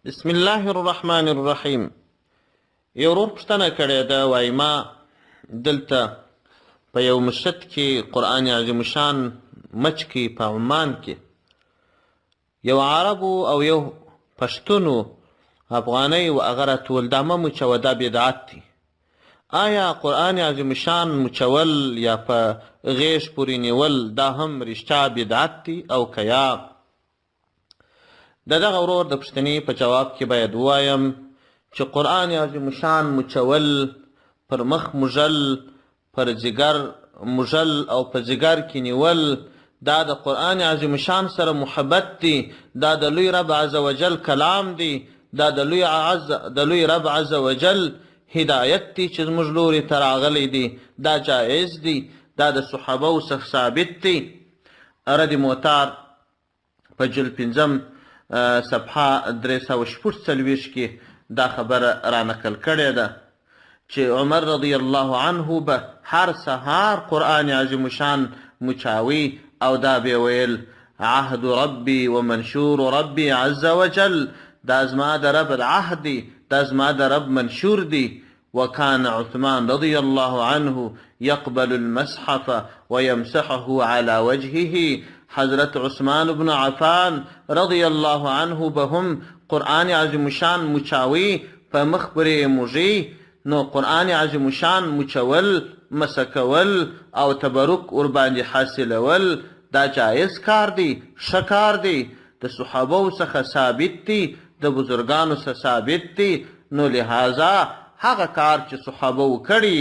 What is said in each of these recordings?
بسم الله الرحمن الرحیم. یو ورور پوښتنه کړې ده، وایي ما دلته په یو مسجد کې قرآن عظیم شان مچ کې په عمان کې یو عرب او یو پښتون افغانۍ و، هغه راته وویل دا مه مچوه، دا بدعت دی. آیا قرآن عظیم شان مچول یا په غېږ پورې نیول دا هم رښتیا بدعت دی او که یا؟ د دغه ورور د پوښتنې په جواب کې باید ووایم چې قرآن عظیم شان مچول، پر مخ موږل، پر ځیګر موږل او په ځیګر کې نیول دا د قرآن عظیم شان سره محبت دی، دا د لوی رب عز وجل کلام دی، دا د لوی رب عز وجل هدایت دی چې زموږ لوري ته راغلی دی، دا جایز دی، دا د صحابو څخه ثابت دی. رد موتار په جلد پنځم صفحه 346 کې دا خبره را نقل کړې ده چې عمر رضی الله عنه به هر سهار قرآن عظیم شان مچاوي او دا به ویل عهد ربي ومنشور ربي عز وجل، دا زما د رب عهد دی، دا زما د رب منشور دی. وكان عثمان رضي الله عنه يقبل المصحف ويمسحه على وجهه. حضرت عثمان بن عفان رضي الله عنه بهم قرآن عظیم شان مچاوي، په مخ پرې موږي. نو قرآن عظیم شان مچول، مسکول او تبرک ورباندې حاصلول دا جایز کار دی، ښه کار دی، د صحابو څخه ثابت دی، د بزرګانو څخه ثابت دی. نو لهذا هغه کار چې صحابو کړي،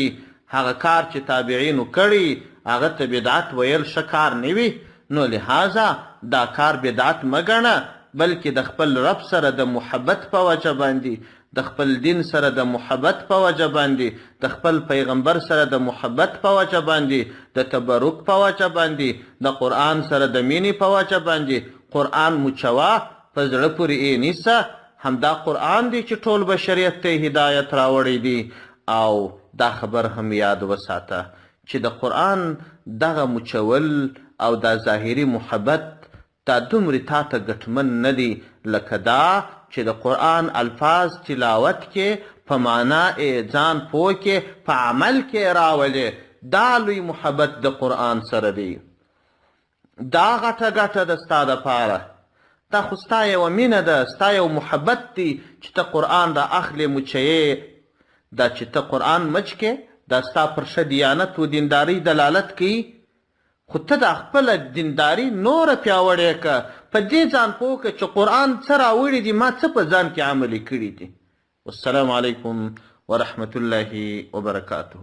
هغه کار چې تابعینو کړي، هغه ته بدعت ویل ښه کار نه وي. نو لهذا دا کار بدعت مه ګڼه، بلکې د خپل رب سره د محبت په وجه باندې، د خپل دین سره د محبت په وجه باندې، د خپل پیغمبر سره د محبت په وجه باندې، د تبرک په وجه باندې، د قرآن سره د مینې په وجه باندې قرآن مچوه، په زړه پورې یې نیسه. همدا قرآن دی چې ټول بشریت ته هدایت راوړی دی. او دا خبر هم یاد وساته چې د قرآن دغه مچول او دا ظاهري محبت دا دومره تا ته ګټمن نه دی لکه دا چې د قرآن الفاظ تلاوت کې، په معنا یې ځان پوه کې، په عمل کې یې راولې. دا لوی محبت د قرآن سره دی، دا غټه ګټه ده ستا دپاره. دا خو ستا یوه مینه ده، ستا یو محبت دی چې ته قرآن را اخلې مچوې. دا چې ته قرآن مچ کې دا ستا پر ښه دیانت و دیندارۍ دلالت کوي، خو ته دا خپله دینداري نوره پیاوړې که، په دې ځان پوه که چې قرآن څه راوړي دي، ما څه په ځان کې عملي کړي دي. والسلام علیکم ورحمة الله وبرکاته.